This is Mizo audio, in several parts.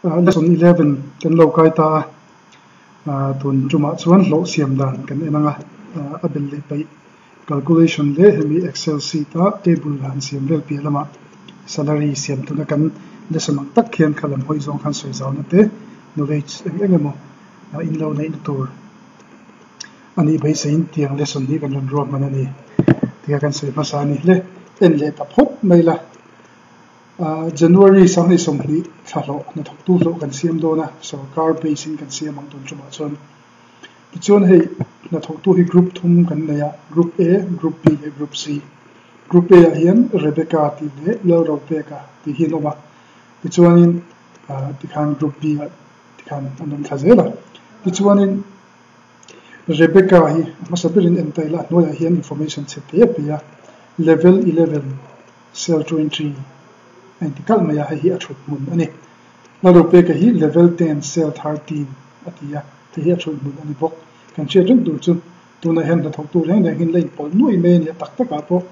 Lesson 11 kan lo kai ta a, tun tumah chuan hlawh siam dan kan en ang a, a bel leh paih calculation leh hemi excel sheet a table han siam vel piah lamah salary siam tuna kan lesson ang tak khian kha lam hawi zawng khan sawi zauna te knowledge eng eng emaw in lo neihna tur a nih beiseiin tiang lesson hi kan rawn ruah hman a ni tia kan sawi hmasa a ni hle. En leh ta phawt mai la. January 2020 thla hlawh hnathawktu hlawh kan siam dawn a, sorkar base in kan siam ang tun tumah chuan. Tichuan hei hnathawktu hi group thum kan nei a, Group A, Group B leh Group C. Group A ah hian Rebecca tih leh Lalropeka tih hi an awm a, tichuanin tikhan Group B ah tikhan an awm thla zel a. Tichuanin Rebecca hi a hmasa berin en ta ila a hnuaiah hian information chhe te a pe a, Level 11. Cell 20 a inti kalh mai a, hei hi a thut hmun a ni. Lalropeka hi Level 10 Cell 13 a ti a, hei hi a thut hmun a ni bawk. Kan hriat reng tur chu tunah hian hnathawktu reng reng hian la inpawlh nuaih mai a ni a, tak takah pawh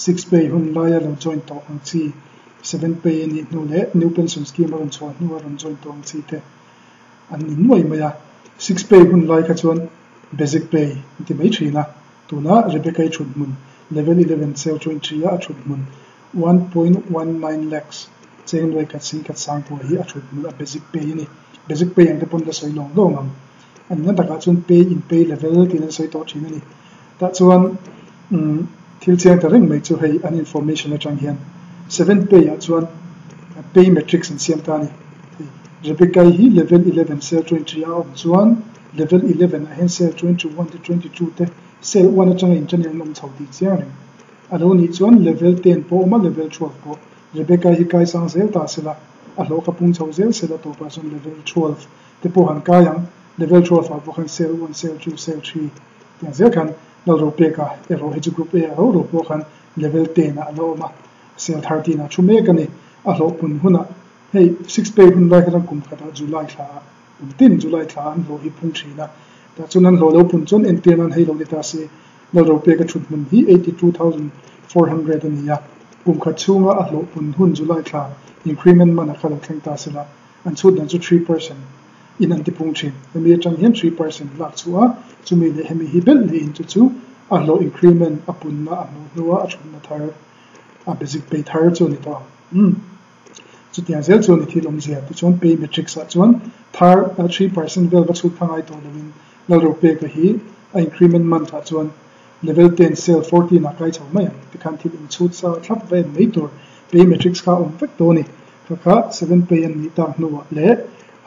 six pay hun laia lo join tawh ang chi, seven pay a nih hnu leh new pension scheme a rawn chhuah hnua rawn join tawh ang chi te an ni nuaih mai a. Six pay hun lai kha chuan basic pay an ti mai thin a, Tuna Rebecca-i thut hmun, Level 11 Cell 23 a a thut hmun, 1.19 lakhs cheng nuai khat sing khat sang pawh hi a thut hmun a basic pay a ni. Basic pay ang te pawn la sawi lawng lawng ang. A nihna takah chuan pay in pay level tiin an sawi tawh thin a ni. Tah chuan thil chiang ta reng mai chu hei an information atang hian seventh pay ah chuan pay matrix an siam ta a ni. Hei Rebecca-i hi level 11 Cell 23 a awm chuan Level 11 ah hian cell 21 te 22 te cell 1 atanga inṭan in an awm chho tih chiang reng. A lo nih chuan level 10 pawh awm a level 12 pawh Rebecca hi kai sang zel ta sela, a hlawh kha pung chho zel sela tawpah chuan level 12 te pawh han kai ang. Level 12 ah pawh khan cell 1, cell 2, cell 3 tiang zel khan Lalropeka erawh hi chu group A ah ro ro pawh khan level 10 ah a la awm a, cell 13 ah thu mek a ni. A hlawh pun hunah hei six pay hun lai kha chuan kum khatah July thla ah Kum tin July thla an hlawh hi phung thin a, tah chuan an hlawh lo pun chuan entir nan hei lo ni ta si. Lalropeka thut hmun hi 82,400 a ni a, kum khat chhunga a hlawh pun hun July thla increment man a kha lo thleng ta sela, an chhut dan chu 3% in an ti phung thin. Hemi atang hian 3% lak chhuah a, chumi leh hemi hi belh niin chu chu a hlawh increment a punna a hmuh hnua a thutna thar a basic pay thar chu a ni tawh ang. Umm. Chutiang zel chuan i thil awmzia tichuan pay matrix ah chuan thar 3% vel va chhut kha ngai tawh loin Lalropeka hi a increment month ah chuan level 10 cell 14 ah kai chho mai ang tikhan thil inchhut sa thlap va en mai tur pay matrix kha a awm vek dawn a ni. Kha kha seven pay an nih tak hnuah leh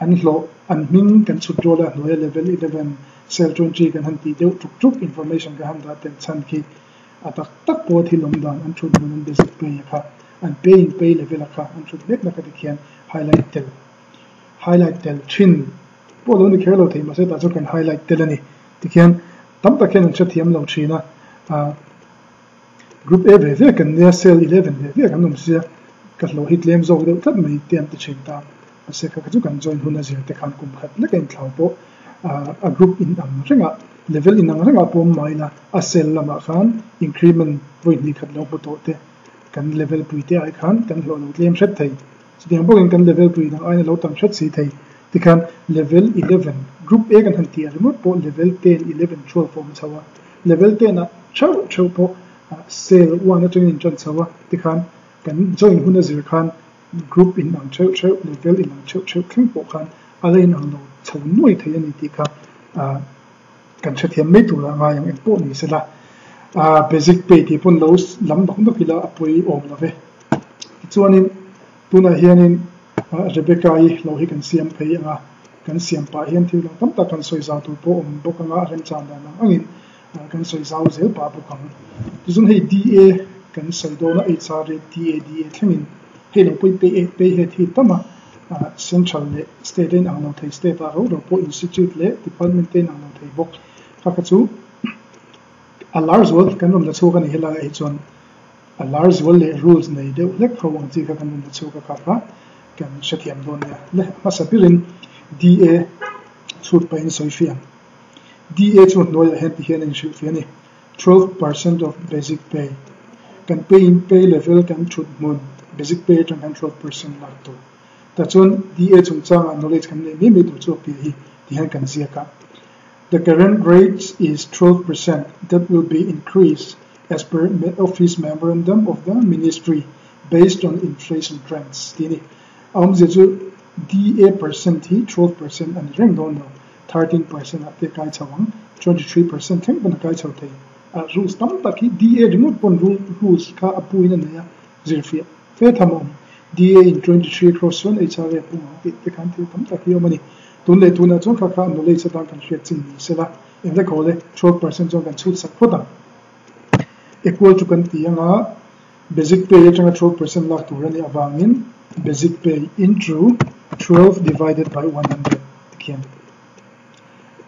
an hlawh an hming kan chhut rual a hnuaia level 11 cell 20 kan han tih deuh tuk tuk information kan han dah tel chhan khi A tak tak pawh thil awm dan an thut hmun an basic pay a kha, an pay in pay level a kha an thut mek na kha tikhian highlight tel highlight tel thin pawh lo ni kher lo thei mahse tah chuan kan highlight tel a ni. Tikhian tam tak hian an hrethiam lo thin a, ah group A ve ve kan nia cell 11 ve ve kan awm sia ka hlawh hi tlem zawk deuh tlat mai te an ti thin ta. Mahse kha kha chu kan join hun a zir te khan kum khat lek a inthlau pawh a group in ang rengah level in ang rengah pawh awm mai ila a cell lamah khan increment vawi hnih khat lo hmu tawh te kan level pui te ai khan kan hlawh lo tlem hret thei. Chutiang bawkin kan level pui dang aiin a lo tam hret si thei. Tikhan level 11 group A kan han tih a ringawt pawh level 10, 11, 12 a awm chho a. Level 10 ah theuh theuh pawh cell 1 atangin in tan chho a tikhan kan join hun a zir khan Group in ang theuh theuh, level in ang theuh theuh thleng pawh khan a la inang lo chho nuai thei a ni tih kha kan hrethiam mai turah ngai ang eng pawh ni sela. Basic pay tih pawn lo lam nawk nawk ila a pawi awm lo ve. Tichuanin tunah hianin Rebecca-i lo hi kan siam phei ang a, kan siam pah hian thil dang tam tak kan sawi zau tur pawh awm bawk anga a remchan dan ang angin Kan sawi zau zel pah bawk ang. Tichuan hei DA kan sawi dawn a, HR rate DA DA thlengin hei lo pawh i pay head hi tam a, Central leh State a inang lo thei, State ah ro ro pawh Institute leh Department te a inang lo thei bawk. Kha kha chu a lar zual kan rawn la chhuak a ni helaiah hi chuan a lar zual leh rules nei deuh hlek ho ang chi kha kan rawn la chhuak a, kha kha kan hrethiam dawn nia. Le hmasa berin DA chhut pahin sawi fiah ang. DA chu hnuaiah hian ti hian a inhrilh fih a ni, 12% of basic pay. Kan pay in pay level kan thut hmun basic pay atang khan 12% lak tur. Tah chuan DA chungchangah knowledge kan neih mai mai tur chu a piah hi ti hian kan ziak a. The current rate is 12% that will be increased as per office memorandum of the ministry based on inflation trends tih a ni. A awmzia chu DA percent hi 12% a ni reng dawn lo, 13% ah te kai chho ang, 23% thleng pawn a kai chho thei. A rules tam tak hi DA ringawt pawn rules kha a puin a nei a, zirfiah fe tham a awm. DA in 23 cross chuan HRA pung ang tih te khan thil tam tak hi a awm a ni. Tun leh tunah chuan kha kha knowledge atan kan hriat chin ni sela, engvek haw le, 12% chuan kan chhut sak phawt ang. Equal chu kan ti anga basic pay atanga 12% lak tur a nih avangin basic pay into 12 divided by 100 tikhian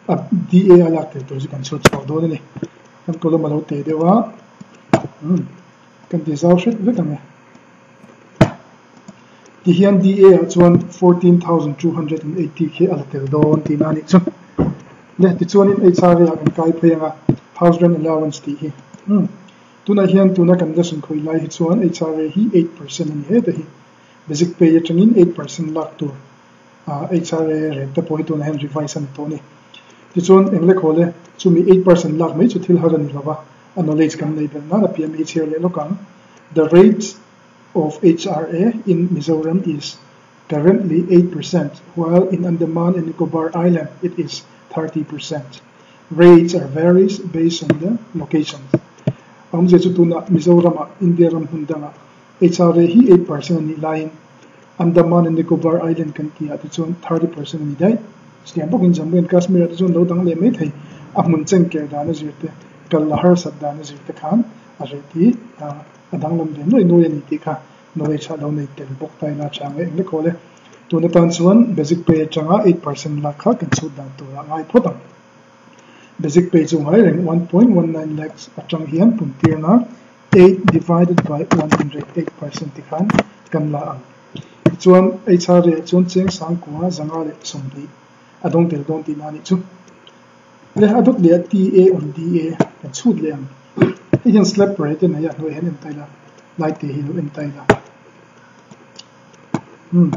a DA a lak tel tur chu kan chhut chhuak dawn a ni. Kan column a lo teh deuh a, umm kan ti zau hret vek ang e. Tihian DA ah chuan 14,280 khi a la tel dawn tihna a nih chu. Le tichuanin HRA ah kan kai phei ang a, House Rent Allowance tih hi. Umm tunah hian tuna kan lesson khawih lai hi chuan HRA hi 8% a ni heta hi. Basic pay atangin 8% lak tur HRA rate te pawh hi tunah hian revise a ni tawh a ni. Tichuan englekhaw le chumi 8% lak mai chu thil har a ni lo va, a knowledge kan nei belh nan a piah mi chhiar leh lawk ang. The rate of HRA in Mizoram is currently 8%, while in Andaman and Nicobar Island it is 30%. Rates are varies based on the locations. Awmzia chu tunah Mizoramah India ram hmun dangah HRA hi 8% a nih laiin Andaman and Nicobar Island kan tihah te chuan 30% a ni daih. Chutiang bawkin Jammu and Kashmir ah te chuan lo dang leh mai thei. A hmun chengker dan a zir te, kal a harsat dan a zir te khan a reh tih a danglam ve nuai nuai a ni tih kha knowledge ah lo nei tel bawk ta ila tha ang e. Eng lekawl e, tun atan chuan basic pay atanga 8% lak kha kan chhut dan turah ngai phawt ang. Basic pay chu ngai reng 1.19 lakhs atang hian puntirna 8 divided by 108% ti khan kan la ang. Tichuan HRA ah chuan cheng sangkua zanga leh 20 a dawng tel dawn tihna a nih chu. Le a dawt leh a TA on DA kan chhut leh ang. Hei hian slab rate a nei a hnuaiah hian en ta ila lai te hi lo en ta ila. Umm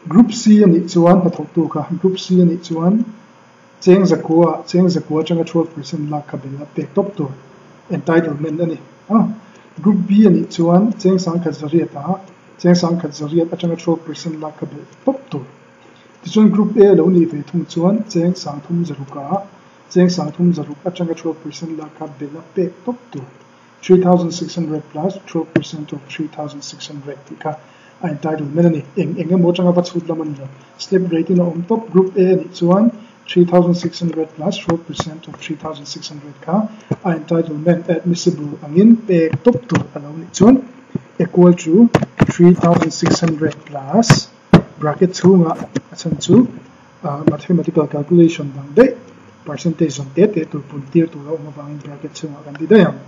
Group C a nih chuan hnathawktu kha Group C a nih chuan cheng zakua cheng zakua atanga 12% lak kha bel a pek tawp tur entitlement a ni a. Group B a nih chuan cheng sangkhat zariat ah cheng sangkhat zariat atanga 12% lak kha bel tawp tur. Tichuan Group A lo nih ve thung chuan cheng sangthum zaruk ah cheng sangthum zaruk atanga 12% lak kha bel a pek tawp tur, 3600 plus 12% of 3600 tih kha a entitlement a ni. Eng eng emaw atanga va chhut lam a ni lo. Slab rate in a awm tawp. Group A a nih chuan 3600 plus 12% of 3600 kha a entitlement admissible angin pek tawp tur a lo nih chuan equal to 3600 plus Bracket chhungah a chhan chu mathematical calculation dang daih percentage zawng te te tur pun tir tur a awm avangin bracket chhungah kan ti daih ang.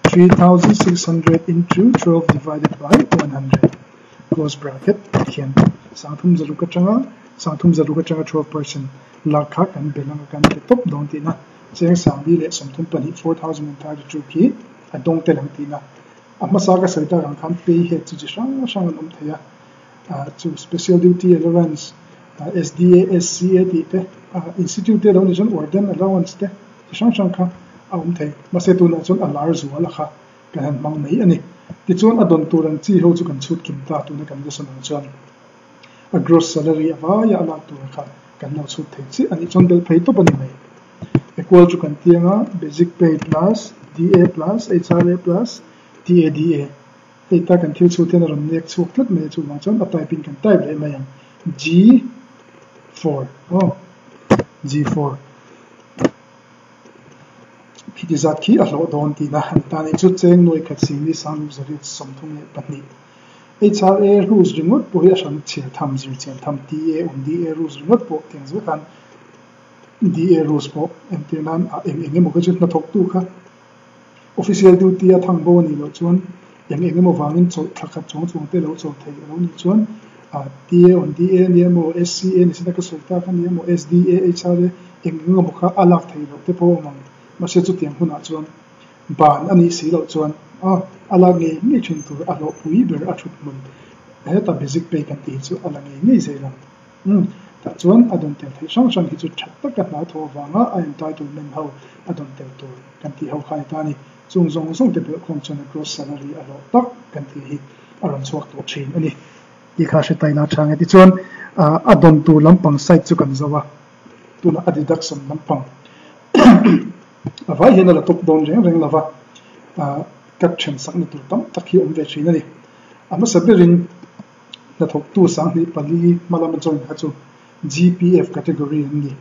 3600 into 12 divided by 100 close bracket khian sangthum zaruk atanga sangthum zaruk atanga 12% lak kha kan belh anga kan pe tawp dawn tihna cheng sangli leh 32 4032 khi a dawng tel ang tihna. A hmasa ka sawi tak ang khan pay head chu chi hrang hrang an awm thei a. Chu Special Duty Allowance, SDA, SCA tih te, Institute te lo ni chuan Warden Allowance te chi hrang hrang kha a awm thei. Mahse tunah chuan a lar zual a kha kan han hmang mai a ni. Tichuan a dawn tur ang chi ho chu kan chhut kim ta tuna kan lesson ang chuan a gross salary a vaia a lak tur kha kan lo chhut thei chiah a nih chuan belh phei tawp a ni mai. Equal chu kan ti anga Basic Pay plus DA plus HRA plus TADA. Hei ta kan thil chhut hian a rawn nek chhuak tlat mai a, chuvang chuan a type in kan type leh mai ang. G4 aw G4 khiti zat khi a hlawh dawn tihna a ni ta a ni. Chu cheng nuai khat singli sang lu zariat 32. HRA rules ringawt pawh hi a hran chhiar tham, zir chian tham, TA awm DA rules ringawt pawh tiang zel khan DA rules pawh entir nan a eng eng emaw kha chu hnathawktu kha Official duty a thang bo a nih loh chuan eng eng emaw vangin chawlh thla khat chuang chuang te lo chawl thei a lo nih chuan TA on DA a ni emaw, SCA ni sina ka sawi tak a ni emaw, SDA, HRA eng eng emaw kha a lak theih loh te pawh a awm ang. Mahse chutiang hunah chuan ban a nih si loh chuan a lak ngei ngei thin tur a hlawhpui ber a thut hmun. Heta basic pay kan tih hi chu a la ngei ngei zel ang. Umm, tah chuan a dawn tel theih hrang hrang hi chu that taka hna thawh avanga a entitlement ho a dawn tel tur kan tih ho kha a ni ta a ni. Chung zawng zawng te belhkhawm chuan a gross salary a hlawh tak kan tih hi a rawn chhuak tawh thin a ni. Tih kha hre taina chang e. Tichuan, a dawn tur lampang side chu kan zo a, tunah a deduction lampang a vai hian a la tawp dawn reng reng lova, ka then sakna tur tam tak hi a awm ve thin a ni. A hmasa berin hnathawktu 2004 hma lama join kha chu GPF category an ni.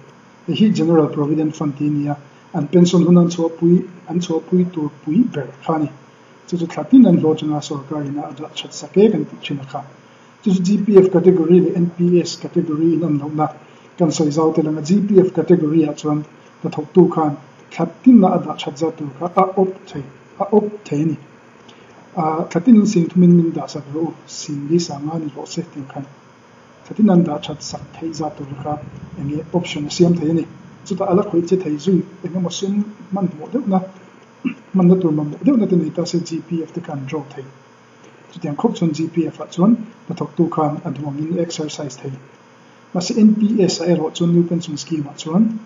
Hei hi General Provident Fund tih a ni a, an pension hun an chhuahpui an chhuahpui tur pui ber kha a ni. Chu chu thla tin an hlawh atanga sorkar ina a dah that sak e kan tih thin a kha. Chu chu GPF category leh NPS category in an lohna kan sawi zau tel ang a, GPF category ah chuan hnathawktu khan thla tinna a dah that zat tur kha a awp thei a awp thei a ni. Thla tinin sing thumin min dah sak rawh u, sing li sanga ni rawh se tih khan thla tin an dah that sak theih zat tur kha eng nge option a siam thei a ni. Chutah a la khawih che thei zui eng emaw sum hmanhmawh deuhna hmanna tur mamawh deuhna te nei ta se GPF te khan draw thei. Chutiang khawp chuan GPF ah chuan hnathawktu khan a duh angin a exercise thei. Mahse NPS ah erawh chuan New Pension Scheme ah chuan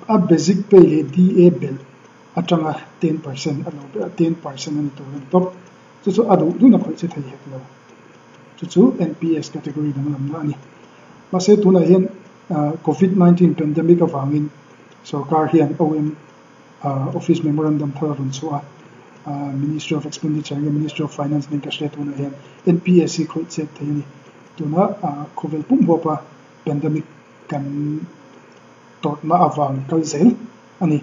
a basic pay leh DA belh atanga 10% a lo ber a, 10% a ni tur a ni tawp. Chu chu a duh dun a khawih che thei hek lo. Chu chu NPS category danglamna a ni. Mahse tunah hian Covid 19 pandemic avangin sorkar hian OM Office Memorandum thar a rawn chhuah a, Ministry of Expenditure nge Ministry of Finance nen ka hria tunah hian NPS hi khawih chet thei a ni. Tuna khawvel pum huapa pandemic kan tawrhna avang kal zel a ni.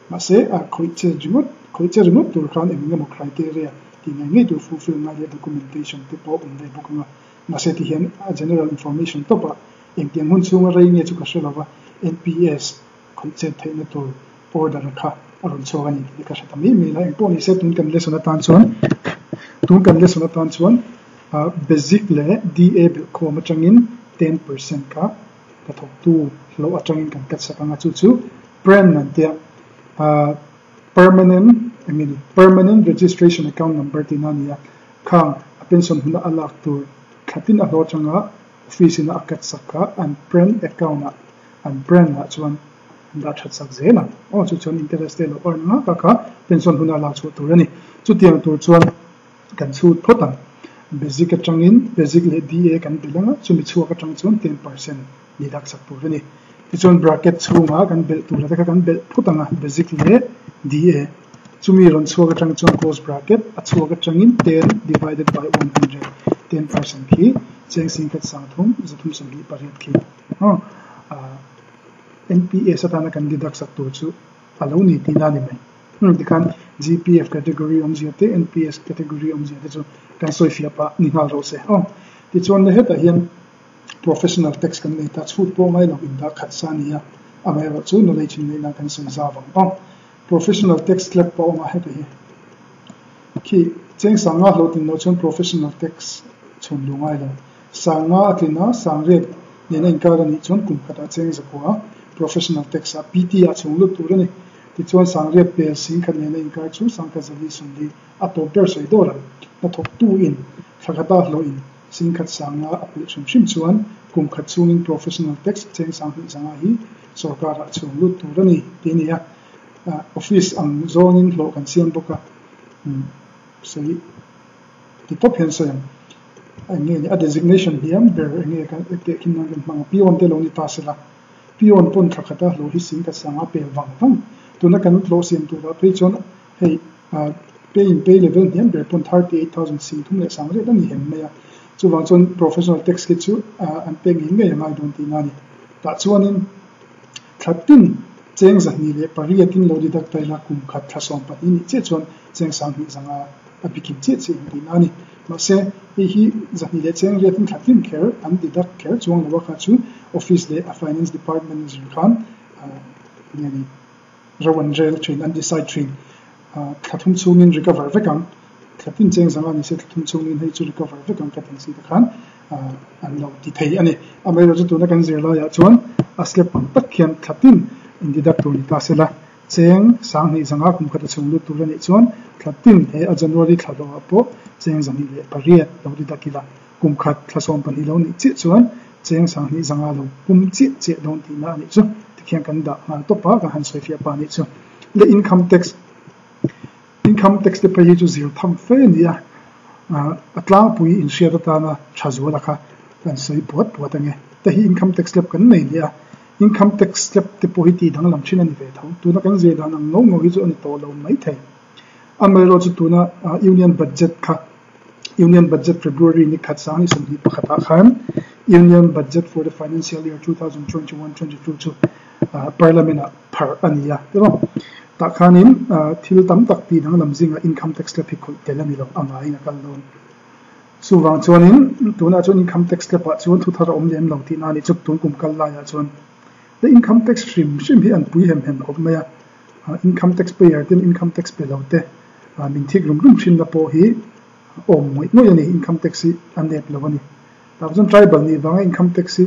Mahse, khawih che ringawt, khawih che ringawt tur khan eng emaw criteria tih ngei ngei tur fulfill ngai leh documentation te pawh awm ve bawk ang a. Mahse tihian a general information tawpah engtiang hun chhunga rei nge chu ka hre lova, NPS khawih chet theihna tur order kha a rawn chhuak a ni tih te ka hre ta mai mai la. Engpawh ni se tun kan lesson atan chuan tun kan lesson atan chuan basic leh DA belhkhawm atangin 10% kha ka thawktu hlauh atangin kan cut sak ang a, chu chu PRAN an tia Permanent eng nge ni Permanent Registration Account Number tihna a ni a, khang a pension huna a lak tur thlatin a hlawh atanga office ina a cut sak kha an PRAN account ah an PRAN ah chuan an dah that sak zel ang. Aw chu chuan interest te lo earn ngak a kha pension huna lak chhuah tur a ni. Chutiang tur chuan kan chhut phawt ang. Basic atangin basic leh DA kan belh ang a, chumi chhuak atang chuan 10% ni dak sak tur a ni. Tichuan bracket chhungah kan belh tur te kha kan belh phawt ang a, basic leh DA. Chumi rawn chhuak atang chuan close bracket a chhuak atangin 10 divided by 100, 10% khi cheng singkhat 30 328 khi NPS atana kan deduct sak tur chu a lo ni tihna a ni mai. Heng tikhan GPF category awmzia te, NPS category awmzia te chu kan sawi fiah pah ni nghal rawh se. Aw, tichuan le hetah hian professional tax kan nei ta, chhut pawh ngai lo indah khat sa a ni a, amaherawh chu knowledge in neihna kan sawi zau ang. Aw, professional tax slab pawh a awm a heta hi. Khi cheng sanga hlawhtlin loh chuan professional tax chhun luh ngai lo. Sanga a tlin a, sangriat nena inkar a nih chuan kum khatah cheng zakua professional tax ah PT ah chhung lut tur a ni. Tichuan sangriat pel singkhat nena inkar chu sangkhat zali sawmli a tawp ber sawi dawr ang. Hnathawktu in thlakhata hlawhin singkhat sanga a pelh hrim hrim chuan kum khat chhungin professional tax cheng 2005 hi sorkarah chhung lut tur a ni tih a ni a. Office ang zawngin hlawh kan siam bawk a, sawi ti tawp hian sawi ang. Eng nge ni a designation hniam ber eng nge kan tehkhin nan kan hmang a, peon te lo ni ta sela. Peon pawn thla khata hlawh hi sing ka sanga pel vang vang. Tuna kan hlawh siam turah phei chuan hei pay in pay level hniam ber pawn 38,000 sing thum leh sang riat a ni hem mai a. Chuvang chuan professional tax khi chu an pek ngei ngei a ngai dawn tihna a ni. Tah chuanin thla tin cheng 208 in lo deduct ta ila kum khat thla 12 nih chiah chuan cheng 20 zanga a bikim chiah chiah in tihna a ni. Mahse hei hi 208 in thla tin kher an deduct kher chuang lo a kha chu office leh a finance department a zir khan nge ni ro an rel thin an decide thin. Thla thum chhungin recover vek ang thla tin cheng zanga ni se thla thum chhungin hei chu recover vek ang ka ti ang si te khan an lo ti thei a ni. Amaherawhchu tuna kan zir laiah chuan a slab ang tak hian thla tin in deduct tur ni ta sela. Cheng 20,500 kum khat a chhung lut tur a nih chuan thla tin he a January thla hlawhah pawh cheng 208 lo deduct ila. Kum khat thla 12 lo nih chiah chuan cheng 20,500 lo pum chiah chiah dawn tihna a nih chu. Tikhian kan dah nghal tawp a, kan han sawi fiah pa nih chu. Le income tax. Income tax te phei hi chu zir tham fe a ni a, a tlangpui inhriat atana tha zuala kha kan sawi puat puat ange. Te hi income tax slab kan nei leh a, income tax slab te pawh hi tih danglam thin a ni ve tho. Tuna kan zir dan ang ngau ngau hi chu a ni tawh lo mai thei. Amaherawh chu tuna Union Budget kha Union Budget February ni khat sang ni 21 ah khan Union Budget for the Financial Year 2021 22 chu Parliament ah pharh a ni a tiraw. Tah khanin thil tam tak tih danglam zingah income tax slab hi khawih tel a ni lo a ngaiin a kal dawn. Chuvang chuanin tunah chuan income tax slab ah chuan thu thar a awm lem lo tihna a nih chu tun kum kal laiah chuan. The income tax hrim hrim hi an pui hem hem khawp mai a, income tax payer ten income tax pe lo te min thik rum rum thinna pawh hi awm ngawih ngawih a ni, income tax hi a nep lo a ni. Tah chuan tribal nih vanga income tax hi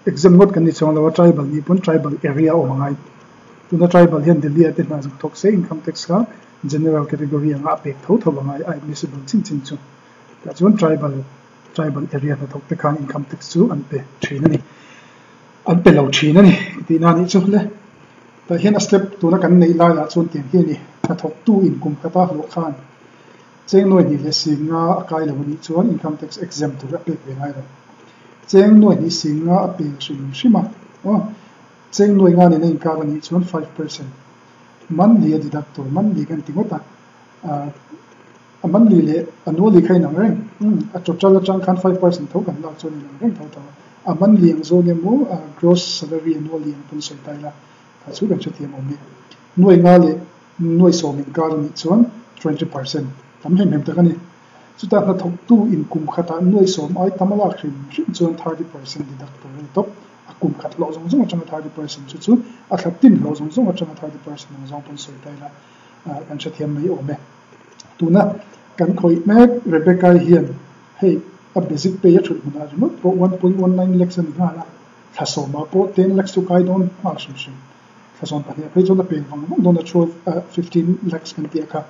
Exempt ngawt kan ni chuang lo a, tribal nih pawn tribal area a awm a ngai. Tuna tribal hian Delhi ah te hna zuk thawk se income tax kha general category anga a pek tho tho a ngai, a admissible chin chin chu. Tah chuan tribal tribal area hnathawk te khan income tax chu an pe thin a ni. An pe lo thin a ni tihna a nih chu le. Tah hian a step tuna kan neih laiah chuan tiang hi a ni. Hnathawktu in kum khata hlawh khan Cheng nuai hnih leh singa a kai lo a nih chuan income tax exempt tur a pek ve ngai lo. Cheng nuai hnih singa a pe hrim hrim a, aw, cheng nuai nga nen a inkar a nih chuan 5% monthly a deduct tur, monthly kan ti ngawt a, a monthly leh annually kha inang reng, umm, a total atang khan 5% tho kan lak chuan inang reng tho tho a, a monthly ang zawng emaw gross salary annually ang pawn sawi ta ila, kha chu kan hrethiam awm e. Nuai nga leh Nuai sawm inkar a nih chuan 20% tam hem hem tak a ni. Chutah hnathawktu in kum khatah nuai sawm ai tam a lak hrim hrim chuan 30% deduct tur a ni tawp. A kum khat hlawh zawng zawng atanga 30% chu chu a thla tin hlawh zawng zawng atanga 30% ang zawng pawn sawi ta ila kan hrethiam mai awm e. Tuna kan khawih mek Rebecca-i hian hei a basic pay a thut hmunah ringawt pawh 1.19 lakhs a ni nghal a, thla sawmah pawh 10 lakhs chu kai dawn nghal hrim hrim. Thla 12 phei chuan a peng vang vang dawn a 12 15 lakhs kan tih a kha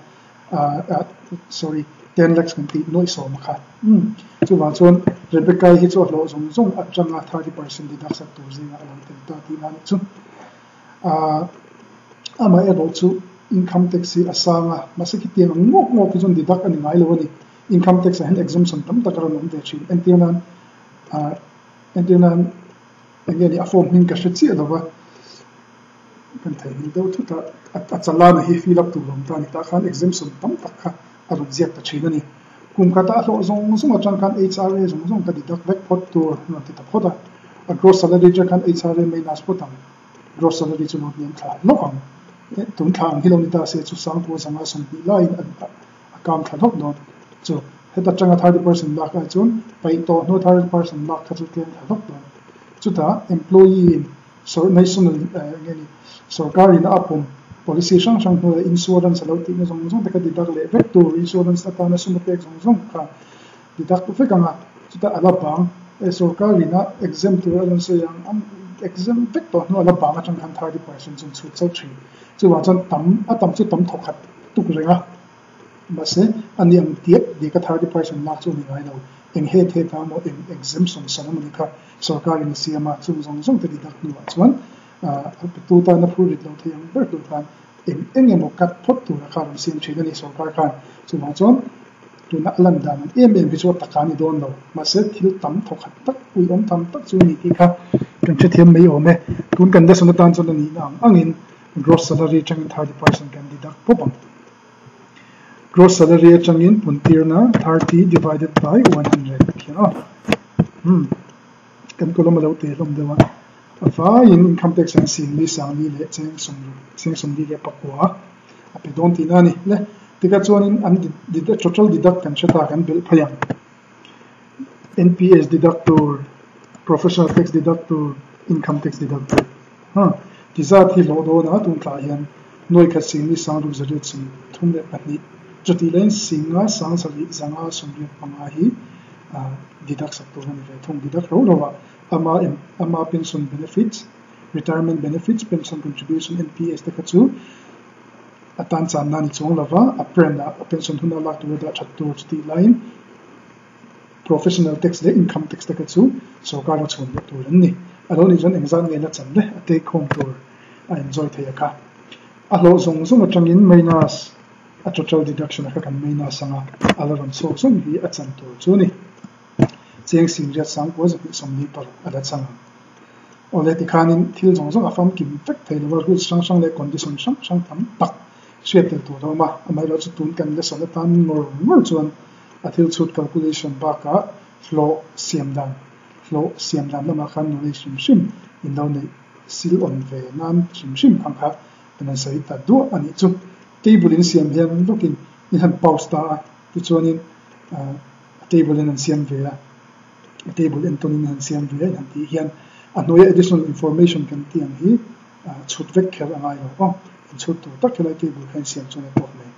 sorry 10 lakhs kan tih nuaih sawm a kha umm chuvang chuan Rebecca hi chu a hlawh zawng zawng atanga 30% deduct sak tur zingah a lo tel ta tihna a nih chu. Amaherawh chu income tax hi a sang a, mahse khitiang ang ngawk ngawk hi chuan deduct a ni ngai lo a ni. Income tax ah hian exemption tam tak a rawn awm ve thin. Entir nan entir nan Eng nge ni a form hming ka hre chiah lo va, kan theihnghilh deuh thut a, a chalana hi fill up tur awm ta a ni. Tah khan exemption tam tak kha a rawn ziak ta thin a ni. Kum khata a hlawh zawng zawng atang khan HRA zawng zawng ka deduct vek phawt tur a rawn ti ta phawt a. A gross salary atang khan HRA minus phawt ang, gross salary chu lo hniam thla hlawk ang. Tun thla ang hi lo ni ta se chu sangkua zanga 20 laiin a a kam thla hlawk dawn. Chu heta tanga 30% lak ai chuan paih tawh hnu 30% lak kha chu tlem thla hlawk dawn. Chutah employee in sawr national eng nge ni sorkar in a pawm policy hrang hrang hnuaiah insurance a lo tihna zawng zawng te kha deduct leh vek tur insurance atana sum a pek zawng zawng kha deduct vek ang a. Chutah a la bang e sorkar in a exempt tur a rawn sawi ang an exempt vek tawh hnuah a la bang atang khan 30% chu an chhut chauh thin. Chuvang chuan tam a tam chu tam thawkhat tuk reng a. Mahse, a ni ang tiat dik a 30% lak chu a ni ngai lo. Eng het het a maw, eng exemption san a maw ni kha sorkarin a siam a, chung zawng zawng te deduct hnuah chuan a petu tan a phur rit lo thei ang ber tur khan eng eng emaw cut phawt tura kha a rawn siam thin a ni sorkar khan. Chuvang chuan tuna a lan dan ang em em hi chu a taka a ni dawn lo. Mahse, thil tam thawkhat tak, uiawm tham tak chu a ni tih kha kan hrethiam mai awm e. Tun kan lesson atan chuan a nihna ang angin gross salary atangin 30% kan deduct pawp ang. Gross salary atangin puntirna 30 divided by 100 khian aw. Hmm. Kan column a lo te hlawm deuh a. A vaiin income tax an sing li sang li leh cheng sawm cheng sawm li leh pakua a pe dawn tihna a ni. Le tika chuanin an total deduct kan hre ta kan belh phei ang. NPS deduct tur, professional tax deduct tur, income tax deduct tur. Ha, ti zat hi hlawh dawn a, tun thlahah hian nuai khat sing ni sang ruk zariat 32, chutih laiin singa sang sarih zanga 85 hi deduct sak tur a ni ve thung. Deduct ro ro ah ama ama pension benefits, Retirement benefits, pension contribution, NPS te kha chu a tan channa a ni chuang lova, a pren ah a pension huna lak tura dah that tur chutih laiin professional tax leh income tax te kha chu sorkar a chhawn leh tur an ni. A lo nih chuan engzat nge la chan le a take home tur a enjoy thei a kha. A hlawh zawng zawng atangin minus a total deduction a kha kan minus anga a la rawn chhuak zawng hi a chan tur chu a ni. Cheng Singriat Sangkua 246 a la chang ang. Awle tikhanin thil zawng zawng a famkim vek thei lova rules hrang hrang leh condition hrang hrang tam tak hriat tel tur a awm a, amaherawhchu tun kan lesson atan ngawr ngawr chuan a thil chhut calculation bakah hlawh siam dan hlawh siam dan lamah khan knowledge hrim hrim in lo neih sil awn ve nan hrim hrim ang kha kan han sawi ta duah a nih chu. Table in siam hian lawkin in han pause ta a, tichuanin a table in an siam ve a. A table entawnin an siam ve a han tih hian a hnuaia additional information kan tih ang hi chhut vek kher a ngai lo aw. In chhut tur tak helai table kha in siam chuan a tawk mai.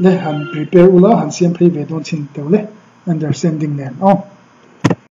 Le han prepare ula han siam phei ve dawn chhin teuh le understanding nen aw.